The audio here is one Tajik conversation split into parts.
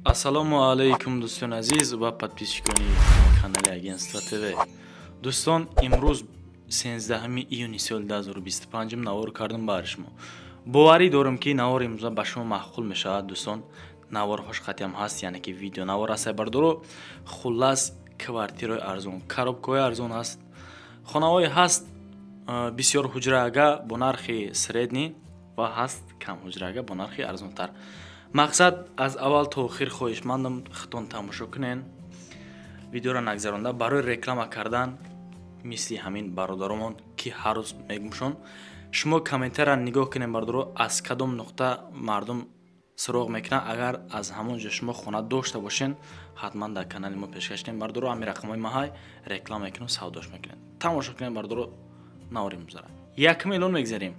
Ассалому алайкум, дӯстони азиз ва подписчикони канали Агентство ТВ. Дӯстон, имрӯз 13 июни соли 2025 навор кардам бар шумо. Боварӣ дорам, ки навори имрӯза ба шумо маъқул мешавад, дӯстон. Наворҳош қатъиам ҳаст, яъне ки видео навор аст, бардоро. Хуллас, квартираҳои арзон, коробкаҳои арзон ҳаст, хонаҳое ҳаст бисёр ҳуҷраага бо нархи средний ва ҳаст кам ҳуҷраага бо нархи арзонтар. Мақсад, аз аввал то охир хоҳишмандам, худтон тамошо кунен, видеоро нагзаронда. Барои реклама кардан, мисли ҳамин бародаромон, ки ҳар рӯз мегумшон, шумо комментария нигоҳ кунем, бародаро, аз кадом нуқта мардум суроғ мекунанд. Агар аз ҳамон ҷо шумо хона дошта бошен, ҳатман дар канали мо пешкаш кунем, бародаро. Ҳамин рақамҳои маҳай реклама мекунем, савдош мекунем. Тамошо кунем, бародаро, навори музара. Якум эълон мегзарем: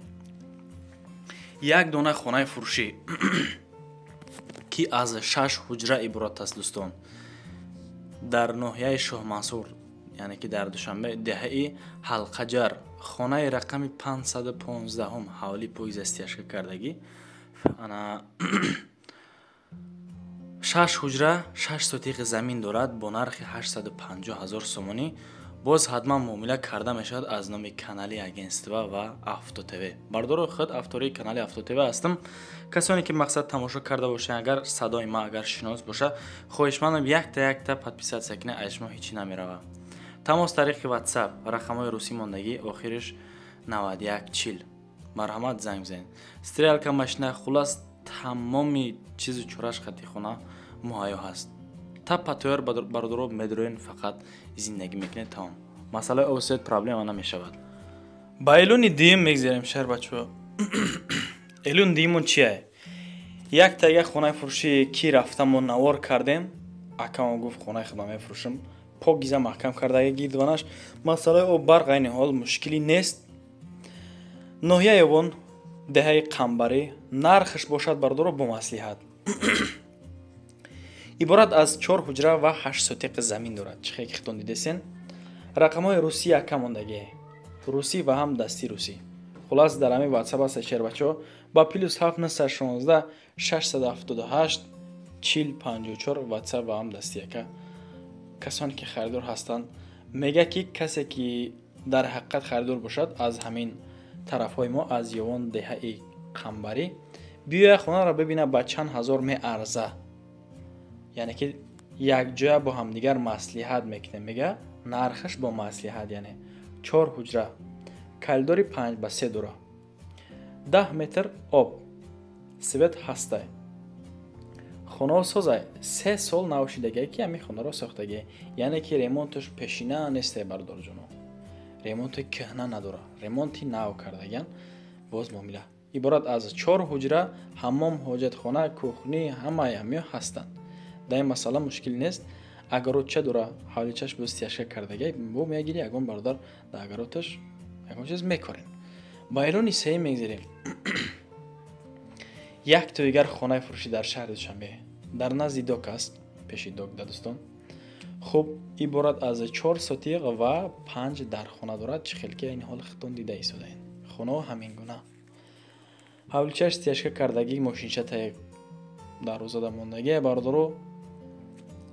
як дона хонаи фурӯшӣ, ки аз шаш ҳуҷра иборат аст, дӯстон, дар ноҳияи Шоҳмансур, яъне ки дар Душанбе, деҳаи Ҳалқаҷар, хонаи рақами 515-ум, ҳавли покиза стяжка кардагӣ. Ана шаш ҳуҷра, 6 сотиқи замин дорад, бо нархи 850 ҳазор сомонӣ. Боз ҳатман муомила карда мешавад аз номи канали Агентство ва Авто ТВ. Бардоро, худ автори канали Авто ТВ ҳастам. Касоне ки, мақсад, тамошо карда бошанд, агар садои ма агар шинос боша, хоҳишмандам, якта якта подписаться кунед, аз шумо ҳечӣ намерава. Тамос тариқи WhatsApp, рақамҳои русӣ мондагӣ, охириш 91 40, марҳамат, занг бизанед. Стиралка машина, хуллас, тамоми чизу чораш хати хона муҳайё ҳаст. Таппа тойёр, бародаро, медроен, фақат зиндагӣ мекунед, тамом. Масъалаи обу свет проблема намешавад. Ба эълони дуюм мегзарем, шаҳрбачаҳо. Эълони дуюмон чие? Як тага хонаи фурӯшӣ, ки рафта мо навор кардем. Акамон гуфт: «Хонаи худам мефурӯшам». Покиза маҳкам кардаги гирдванаш, масъалаи об, барқ айни ҳол мушкилӣ нест. Ноҳияи Ёвон, деҳаи Қамбарӣ. Нархаш бошад, бародаро, бо маслиҳат. Иборат аз чор ҳуҷра ва 8 сотиқи замин дорад. Чӣ хел ки худтон дидесен, рақамҳои русӣ яка мондагӣ, русӣ ва ҳам дасти русӣ. Хуллас, дар ҳамин WhatsApp аст, шербачаҳо, ба +7 916 678 40 54 WhatsApp ва ҳам дасти яка. Касоне ки харидор ҳастанд, мега, ки касе ки дар ҳақиқат харидор бошад, аз ҳамин тарафҳои мо, аз Ёвон, деҳаи Қамбарӣ биёя, хонаро бибина, ба чанд ҳазор меарза, яъне ки якҷоя бо ҳамдигар маслиҳат мекунем. Мега, нархаш бо маслиҳат, яъне чор ҳуҷра, коридори 5 ба 3 дора, 10 метр об, свет ҳастай. Хонао созай, 3 сол навшидагие, ки ҳамин хонаро сохтагие, яъне ки ремонташ пешина нестай, бардорҷоно, ремонти кӯҳна надора, ремонти нав кардагиан. Боз муомила. Иборат аз чор ҳуҷра, ҳаммом, ҳоҷатхона, кухня, ҳамаи ҳамиё ҳастанд. Дар ин масъала мушкил нест. Огородча дора, ҳавличаш боз стяжка кардагия. Бо мегири, ягон бародар дар огородаш ягон чиз мекорем. Ба эълони сеюм мегзарем: як тоигар хонаи фурӯшӣ дар шаҳри Душанбе, дар назди ДОК аст, пеши ДОК да, дӯстон. Хуб, иборат аз 4 сотиқ ва панҷ дархона дорад. Чӣ хел ки айни ҳол худтон дида истодаед, хонао ҳамин гуна, ҳавличаш стяжка кардагӣ, мошинча таи дарвозада мондагӣ, бародаро,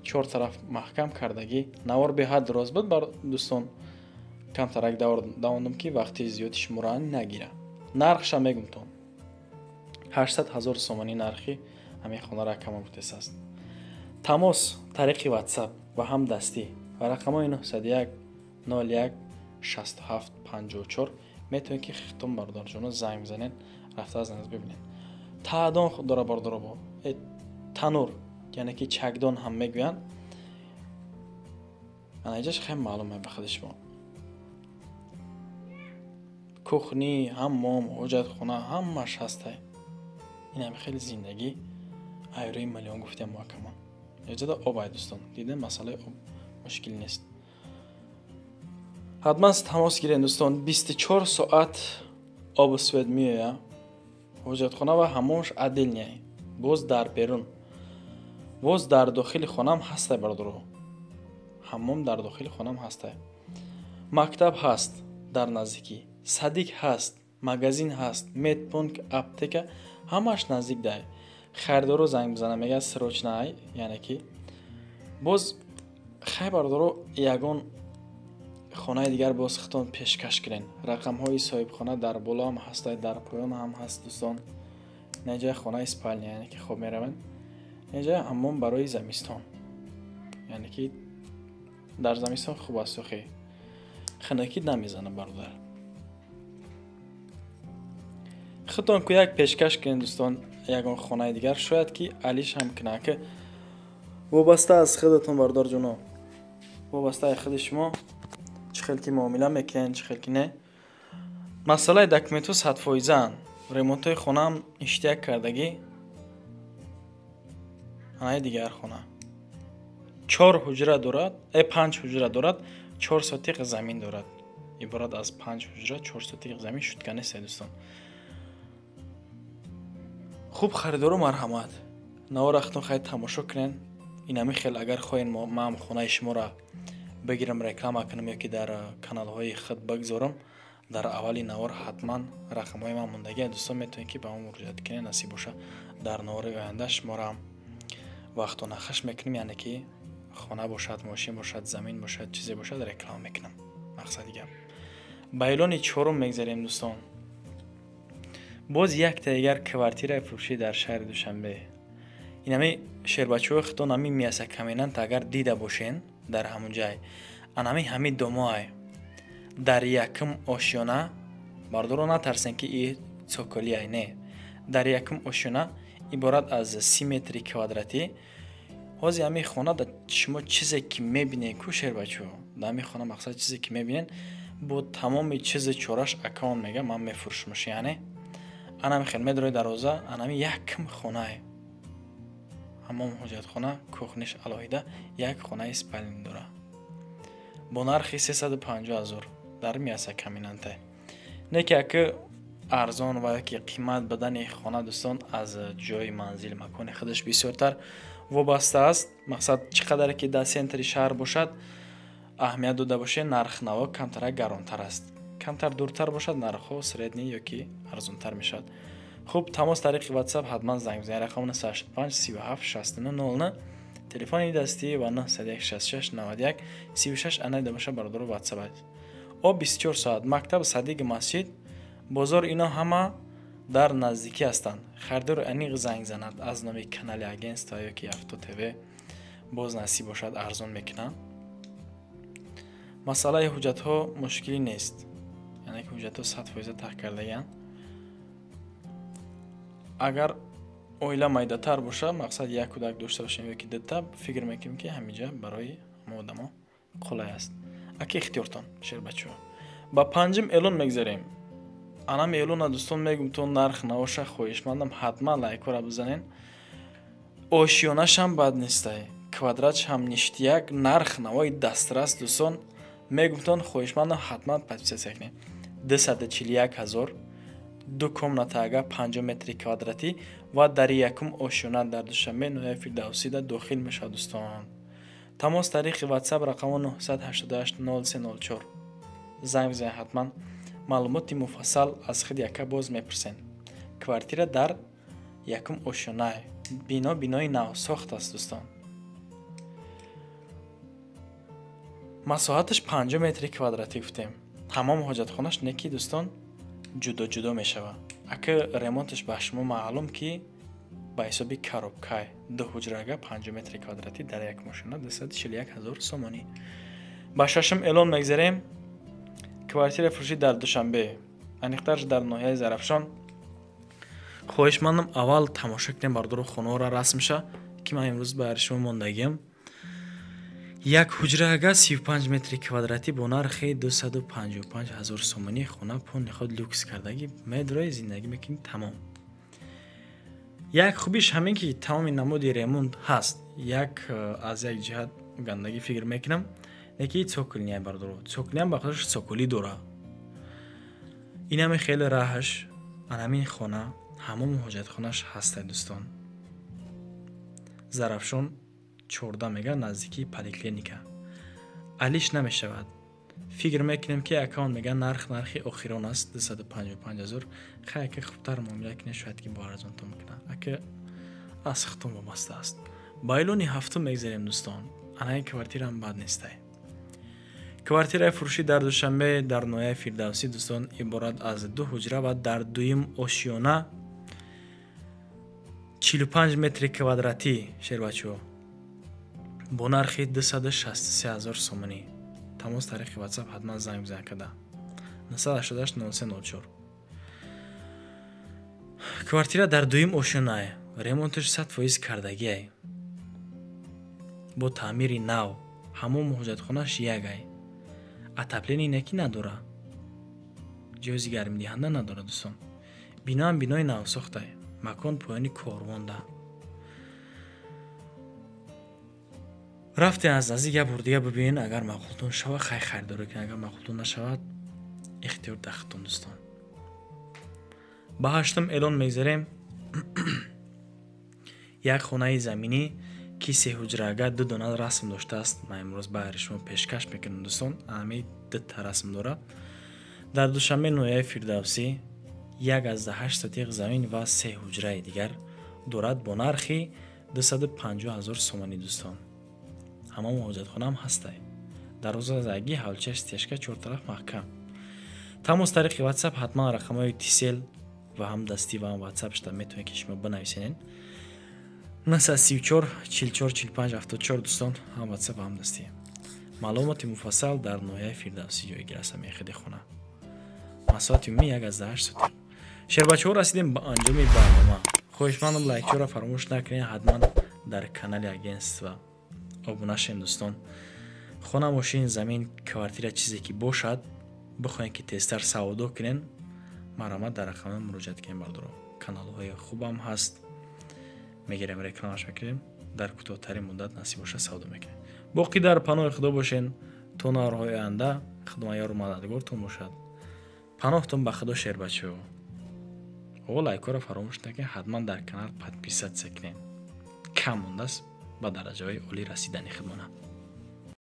чор тараф маҳкам кардагӣ. Навор беҳад дароз буд, дӯстон, камтарак давондам, ки вақти зиёди шуморо нагира. Нархша мегумтон: 800 ҳазор сомонӣ нархи ҳамин хонаро акама гуфтес аст. Тамос тариқи WhatsApp ва ҳам дастӣ ва рақамҳои 901 01 67 54. Метавонед, ки худтон, бародарҷоно, занг бизанед, рафта аз назд бибинед. Таъдон дора, бародаро, бо танур, яъне ки чакдон ҳам мегӯянд. Анаҷаш хеле маълуме ба худи шумо. Кухня, ҳаммом, ҳоҷатхона ҳамаш ҳастай. Инам хеле зиндагӣ айрӯи миллион гуфтем мо акамон. Иҷода об ай, дӯстон, дидем, масъалаи об мушкил нест. Ҳатман тамос гиред, дӯстон, 24 соат обу свет меоя. Ҳоҷатхона ва ҳаммомаш отдельный, боз дар берун, боз дар дохили хонаам ҳастай, бародаро, ҳаммом дар дохили хонаам ҳастай. Мактаб ҳаст дар наздикӣ, садик ҳаст, магазин ҳаст, медпункт, аптека, ҳамааш наздик дай. Харидоро занг бизана, мега срочно, яъне ки боз хай бародаро ягон хонаи дигар боз худтон пешкаш кунен. Рақамҳои соҳибхона дар боло ҳам ҳаст, дар поён ҳам ҳаст дӯстон. Инҷа хонаи спальня, яъне ки хоб мераванд. Инҷа ҳаммом барои замистон, яъне ки дар замистон хуб аст, охи хунукӣ намезана бародар. Худтон ку як пешкаш кунед дӯстон ягон хонаи дигар, шояд ки алиш ҳам кунад, ки вобаста аз худатон бародарҷоно, вобаста аз худи шумо чӣ хел ки муомила мекунед, чӣ хел ки не. Масъалаи документҳо 100%-анд. Ремонтҳои хонаам иштияк кардагӣ. Анаи дигар хона 4 ҳуҷра дорад, 5 ҳуҷра дорад, 4 сотиқ замин дорад. Иборат аз 5 ҳуҷра, 4 сотиқ замин шутка нест дӯстон. Хуб харидоро марҳамат. Навора худтон хайр тамошо кунед. Инами хел агар хоҳед ман хонаи шуморо бигирам, реклама кунам ё ки дар каналҳои худ бигзорам, дар аввали навор ҳатман рақамҳои ман мондагӣ дӯстон, метавонед ки ба ман муроҷиат кунед. Насиб боша дар навори оянда шуморо вақтона хаш мекунем, яъне ки хона бошад, мошин бошад, замин бошад, чизе бошад реклама мекунам. Мақсади гап. Ба эълони чорум мегзарем дӯстон. Боз якта дигар квартираи фурӯшӣ дар шаҳри Душанбе. Инами шербачаҳои худтон ҳамин мясокомбинат агар дида бошен дар ҳамон ҷай, анами ҳамин домоай дар якум ошёна, бардоро натарсен ки и цоколиай, не, дар якум ошёна иборат аз 30 метри квадратӣ. Ҳозир ҳамин хона да шумо чизе ки мебинед ку шербачаҳо, дар ҳамин хона мақсад чизе ки мебинед бо тамоми чизи чораш акаон мега ман мефурӯшмаш, яъне анами хел медорои дарвоза, анами якум хонае, ҳамом ҳоҷатхона, кухниш алоҳида, як хонаи спальни дора бо нархи 350 000 дар мясокомбинате. Не ки аки арзон ва ёки қимат будани хона дӯстон аз ҷои манзил макони худаш бисёртар вобаста аст. Мақсад чӣ қадаре ки дар центри шаҳр бошад аҳамият дода бошед, нархнаво камтарак гаронтар аст, камтар дуртар бошад нархҳо средний ёки арзонтар мешавад. Хуб, тамос тариқи WhatsApp ҳатман занг бизанед. Рақам 985 37 69 09, телефони дастӣ ва 901 66 91 36 анайда боша бародаро WhatsApp аст. Об 24 соат, мактаб, садиги, масҷид, бозор ино ҳама дар наздикӣ ҳастанд. Харидор аниқ занг занад аз номи канали агентство ё ки Авто ТВ, боз насиб бошад арзон мекунанд. Масъалаи ҳуҷҷатҳо мушкилӣ нест, яъне ки ҳуҷҷатҳо 100% таҳ кардагианд. Агар оила майдатар бошад, мақсад як кӯдак дошта бошем ё ки дута, фикр мекунем ки ҳаминҷа барои ҳама одамо қулай аст. Аки ихтиёртон шербачаҳо. Ба панҷум эълон мегзарем. Анам эълона дӯстон мегум то нарх навоша, хоҳишмандам ҳатман лайкҳоро бизанен. Ошёнашам бад нестай, квадратшам ништияк, нарх навои дастрас дӯстон мегумтон, хоҳишмандам ҳатман подписаться кунед. 241 000, ду комната ага 50 метри квадратӣ ва дар якум ошёна дар Душанбе ноҳияи Фирдавсида дохил мешавад дӯстон. Тамос тариқи WhatsApp рақами 988 0304 занг бизанед ҳатман. Маълумоти муфассал аз худи яка боз мепурсен. Квартира дар якум ошёна, бино бинои навсохт аст дӯстон. Масоҳаташ 50 метри квадратӣ гуфтем. Ҳамом ҳоҷатхонаш неки дӯстон ҷудо-ҷудо мешавад. Ака ремонташ ба шумо маълум ки ба ҳисоби коробкай, ду ҳуҷрага 50 метри квадратӣ дар як мошина 241 000 сомонӣ. Ба шашум эълон мегзарем. Квартира фурӯшӣ дар Душанбе, аниқтарш дар ноҳияи Зарафшон. Хоҳишмандам аввал тамошо кунем бародаро хонаҳоро расмша ки ман имрӯз ба шумо мондагиам. Як ҳуҷрага 35 метри квадратӣ бо нархи 255 000 сомонӣ, хона полни худ люкс кардагӣ, медрои зиндагӣ мекунӣ тамом. Як хубиш ҳамин ки тамоми намуди ремонт ҳаст. Як аз як ҷиҳат гандагӣ фикр мекунам, неки цоколния бародаро, цоколиам ба худаш цоколӣ дора. Инаме хеле раҳаш, анамин хона ҳамом ҳоҷатхонаш ҳаста дӯстон. Зарафшон 14 мега наздикии поликлиника. Алиш намешавад. Фикр мекунем ки аккаунт мега нарх нархи охирон аст 255 000. Хай ака хубтар муомила кунед, шояд ки бо арзонтон мекунад. Ака Аз худтон вобаста аст. Ба эълони ҳафтум мегзарем, дӯстон. Анаи квартираам бад нестай. Квартираи фурӯшӣ дар Душанбе, дар ноҳияи Фирдавсӣ, дӯстон, иборат аз ду ҳуҷра ва дар дуюм ошёна, 45 метри квадратӣ, шербачаҳо, бо нархи 263 ҳазор сомонӣ. Тамос тариқи WhatsApp, ҳатман занг бизан када 988 0304. Квартира дар дуюм ошёнае, ремонташ 100% кардагиай, бо таъмири нав, ҳамому ҳоҷатхонаш ягай, отопление неки надора, ҷиҳози гармидиҳанда надора, дӯстон. Биноам бинои навсохтай, макон поёни корвонда. Рафте аз наздик як бор дига бибинен, агар маъқултон шавад, хай харидорӣ кунед, агар маъқултон нашавад, ихтиёр дар худтон, дӯстон. Ба ҳаштум эълон мегзарем. Як хонаи заминӣ, ки сеҳуҷрага, ду дона расм доштааст. Ман имрӯз баҳри шумо пешкаш мекунам, дӯстон. Ҳамаи дута расм дора. Дар Душанбе, ноҳияи Фирдавсӣ, 1,8 сотиқ замин ва се ҳуҷраи дигар дорад бо нархи 250 ҳазор сомонӣ, дӯстон. Ҳамамо ҳоҷатхонаам ҳастай. Дарвозаги ҳавлчаш стяжка, чортараф маҳкам. Тамос тариқи WhatsApp, ҳатман рақамҳои Тисел ва ҳам дастӣ ва ҳам WhatsApp шуда метавонед, ки шумо бинависенед: 934 44 45 74, дӯстон, ҳам WhatsApp ва ҳам дастӣ. Маълумоти муфассал: дар ноҳияи Фирдавсӣ ҷойгир аст ҳамин хиди хона. Масоҳати умумӣ 1,8 сотиқ. Шербачаҳо, расидем ба анҷоми барнома. Хоҳишмандам, лайкчаро фаромӯш накунед, ҳатман дар канали агентства обуна шем, дӯстон. Хона, мошин, замин, квартира, чизе ки бошад, бихоҳем, ки тезтар савдо кунен, марҳамат, дар рақамҳо муроҷиат кунем, бардоро. Каналҳои хубам ҳаст, мегирем, рекламаш мекунем, дар кӯтоҳтарин муддат, насиб боша, савдо мекунем. Боқӣ дар паноҳи Худо бошен то наворҳои оянда. Худованд ёру мададгортон бошад. Паноҳтон ба Худо, шербачаҳо. О, лайкҳоро фаромӯш накунед, ҳатман дар канал подписаться кунед. Кам мондааст ба дараҷаҳои олӣ расидани худмона.